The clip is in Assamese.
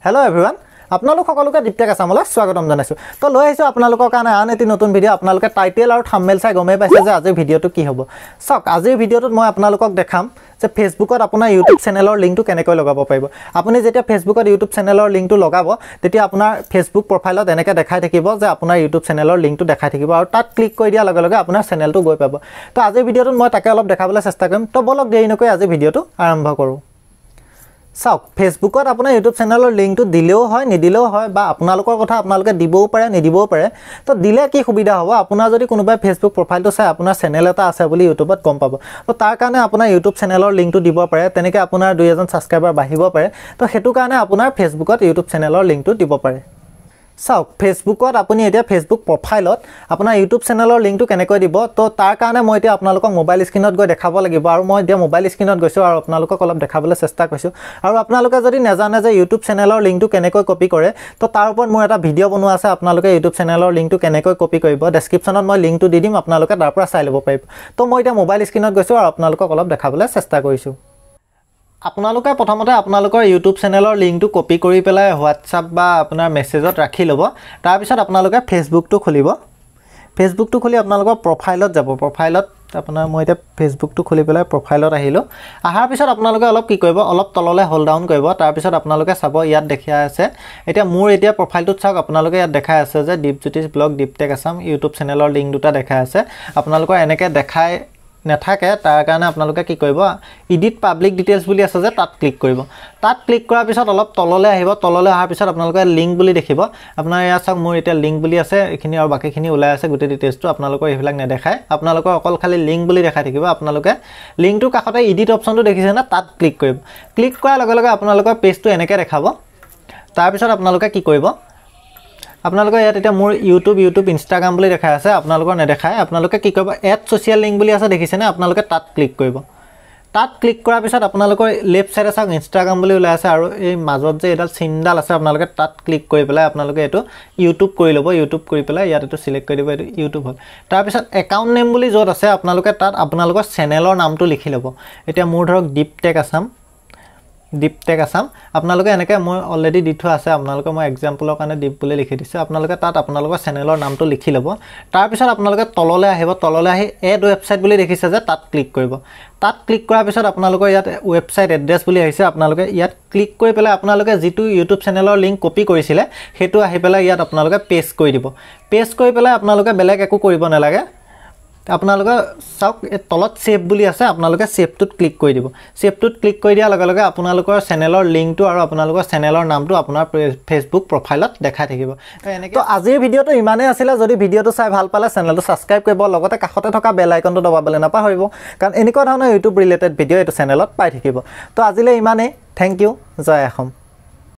হেল্ল' এভৰিৱান, আপোনালোক সকলোকে দীপটেক আছামলৈ স্বাগতম জনাইছোঁ। তো লৈ আহিছোঁ আপোনালোকৰ কাৰণে আন এটি নতুন ভিডিঅ'। আপোনালোকে টাইটেল আৰু থাম্বনেইল চাই গমেই পাইছে যে আজিৰ ভিডিঅ'টো কি হ'ব। চাওক, আজিৰ ভিডিঅ'টোত মই আপোনালোকক দেখাম যে ফেচবুকত আপোনাৰ ইউটিউব চেনেলৰ লিংকটো কেনেকৈ লগাব পাৰিব। আপুনি যেতিয়া ফেচবুকত ইউটিউব চেনেলৰ লিংকটো লগাব, তেতিয়া আপোনাৰ ফেচবুক প্ৰফাইলত এনেকৈ দেখাই থাকিব যে আপোনাৰ ইউটিউব চেনেলৰ লিংকটো দেখাই থাকিব আৰু তাত ক্লিক কৰি দিয়াৰ লগে লগে আপোনাৰ চেনেলটো গৈ পাব। তো আজিৰ ভিডিঅ'টোত মই তাকে অলপ দেখাবলৈ চেষ্টা কৰিম। তো ব'লক, দেৰি নকৰি আজিৰ ভিডিঅ'টো আৰম্ভ কৰোঁ। চাওক, ফেচবুকত আপোনাৰ ইউটিউব চেনেলৰ লিংকটো দিলেও হয়, নিদিলেও হয়, বা আপোনালোকৰ কথা, আপোনালোকে দিবও পাৰে, নিদিবও পাৰে। তো দিলে কি সুবিধা হ'ব? আপোনাৰ যদি কোনোবাই ফেচবুক প্ৰফাইলটো চাই আপোনাৰ চেনেল এটা আছে বুলি ইউটিউবত গম পাব। তো তাৰ কাৰণে আপোনাৰ ইউটিউব চেনেলৰ লিংকটো দিব পাৰে। তেনেকৈ আপোনাৰ দুই এজন ছাবস্ক্ৰাইবাৰ বাঢ়িব পাৰে। তো সেইটো কাৰণে আপোনাৰ ফেচবুকত ইউটিউব চেনেলৰ লিংকটো দিব পাৰে। চাওক, ফেচবুকত আপুনি এতিয়া ফেচবুক প্ৰফাইলত আপোনাৰ ইউটিউব চেনেলৰ লিংকটো কেনেকৈ দিব? তো তাৰ কাৰণে মই এতিয়া আপোনালোকক মোবাইল স্ক্ৰীণত গৈ দেখাব লাগিব আৰু মই এতিয়া মোবাইল স্ক্ৰীণত গৈছোঁ আৰু আপোনালোকক অলপ দেখাবলৈ চেষ্টা কৰিছোঁ। আৰু আপোনালোকে যদি নাজানে যে ইউটিউব চেনেলৰ লিংকটো কেনেকৈ কপি কৰে, তো তাৰ ওপৰত মোৰ এটা ভিডিঅ' বনোৱা আছে। আপোনালোকে ইউটিউব চেনেলৰ লিংকটো কেনেকৈ কপি কৰিব, ডেছক্ৰিপশ্যনত মই লিংকটো দি দিম, আপোনালোকে তাৰ পৰা চাই ল'ব পাৰিব। তো মই এতিয়া মোবাইল স্ক্ৰীণত গৈছোঁ আৰু আপোনালোকক অলপ দেখাবলৈ চেষ্টা কৰিছোঁ। আপোনালোকে প্ৰথমতে আপোনালোকৰ ইউটিউব চেনেলৰ লিংকটো কপি কৰি পেলাই হোৱাটছআপ বা আপোনাৰ মেছেজত ৰাখি ল'ব। তাৰপিছত আপোনালোকে ফেচবুকটো খুলিব। ফেচবুকটো খুলি আপোনালোকৰ প্ৰফাইলত যাব। প্ৰফাইলত আপোনাৰ, মই এতিয়া ফেচবুকটো খুলি পেলাই প্ৰফাইলত আহিলোঁ। অহাৰ পিছত আপোনালোকে অলপ কি কৰিব? অলপ তললৈ হোল্ড ডাউন কৰিব। তাৰপিছত আপোনালোকে চাব, ইয়াত দেখাই আছে। এতিয়া মোৰ এতিয়া প্ৰফাইলটোত চাওক, আপোনালোকে ইয়াত দেখাই আছে যে দীপজ্যোতিষ ব্লগ, দীপটেক আছাম ইউটিউব চেনেলৰ লিংক দুটা দেখাই আছে। আপোনালোকৰ এনেকৈ দেখাই নাথাকে, তাৰ কাৰণে আপোনালোকে কি কৰিব? ইডিট পাব্লিক ডিটেইলছ বুলি আছে যে, তাত ক্লিক কৰিব। তাত ক্লিক কৰাৰ পিছত অলপ তললৈ আহিব। তললৈ অহাৰ পিছত আপোনালোকে লিংক বুলি দেখিব। আপোনাৰ ইয়াত চাওক, মোৰ এতিয়া লিংক বুলি আছে এইখিনি আৰু বাকীখিনি ওলাই আছে গোটেই ডিটেইলছটো। আপোনালোকৰ এইবিলাক নেদেখায়, আপোনালোকৰ অকল খালি লিংক বুলি দেখাই থাকিব। আপোনালোকে লিংকটোৰ কাষতে ইডিট অপশ্যনটো দেখিছেনে? তাত ক্লিক কৰিব। ক্লিক কৰাৰ লগে লগে আপোনালোকৰ পেজটো এনেকৈ দেখাব। তাৰপিছত আপোনালোকে কি কৰিব? আপোনালোকৰ ইয়াত এতিয়া মোৰ ইউটিউব, ইনষ্টাগ্ৰাম বুলি দেখাই আছে, আপোনালোকৰ নেদেখায়। আপোনালোকে কি কৰিব? এড ছ'চিয়েল লিংক বুলি আছে, দেখিছেনে? আপোনালোকে তাত ক্লিক কৰিব। তাত ক্লিক কৰাৰ পিছত আপোনালোকৰ লেফ্ট ছাইডে চাওক, ইনষ্টাগ্ৰাম বুলি ওলাই আছে আৰু এই মাজত যে এডাল চিনডাল আছে, আপোনালোকে তাত ক্লিক কৰি পেলাই আপোনালোকে এইটো ইউটিউব কৰি ল'ব। ইউটিউব কৰি পেলাই ইয়াত এইটো চিলেক্ট কৰি দিব, এইটো ইউটিউব হ'ল। তাৰপিছত একাউণ্ট নেম বুলি য'ত আছে, আপোনালোকে তাত আপোনালোকৰ চেনেলৰ নামটো লিখি ল'ব। এতিয়া মোৰ ধৰক দীপটেক আছাম, দীপটেক আছাম। আপোনালোকে এনেকৈ, মই অলৰেডি দি থোৱা আছে, আপোনালোকে মই এক্সাম্পলৰ কাৰণে দীপ বুলি লিখি দিছোঁ। আপোনালোকে তাত আপোনালোকৰ চেনেলৰ নামটো লিখি ল'ব। তাৰপিছত আপোনালোকে তললৈ আহিব। তললৈ আহি এড ৱেবছাইট বুলি দেখিছে যে, তাত ক্লিক কৰিব। তাত ক্লিক কৰাৰ পিছত আপোনালোকৰ ইয়াত ৱেবছাইট এড্ৰেছ বুলি আহিছে। আপোনালোকে ইয়াত ক্লিক কৰি পেলাই আপোনালোকে যিটো ইউটিউব চেনেলৰ লিংক কপি কৰিছিলে, সেইটো আহি পেলাই ইয়াত আপোনালোকে পেষ্ট কৰি দিব। পেষ্ট কৰি পেলাই আপোনালোকে বেলেগ একো কৰিব নালাগে। আপোনালোকে চাওক, এই তলত ছেভ বুলি আছে, আপোনালোকে ছেভটোত ক্লিক কৰি দিব। ছেভটোত ক্লিক কৰি দিয়াৰ লগে লগে আপোনালোকৰ চেনেলৰ লিংকটো আৰু আপোনালোকৰ চেনেলৰ নামটো আপোনাৰ ফেচবুক প্ৰফাইলত দেখাই থাকিব। এনেকৈ। তো আজিৰ ভিডিঅ'টো ইমানেই আছিলে। যদি ভিডিঅ'টো চাই ভাল পালে, চেনেলটো ছাবস্ক্ৰাইব কৰিব, লগতে কাষতে থকা বেল আইকনটো দবাবলৈ নাপাহৰিব, কাৰণ এনেকুৱা ধৰণৰ ইউটিউব ৰিলেটেড ভিডিঅ' এইটো চেনেলত পাই থাকিব। তো আজিলৈ ইমানেই। Thank U. জয় অসম।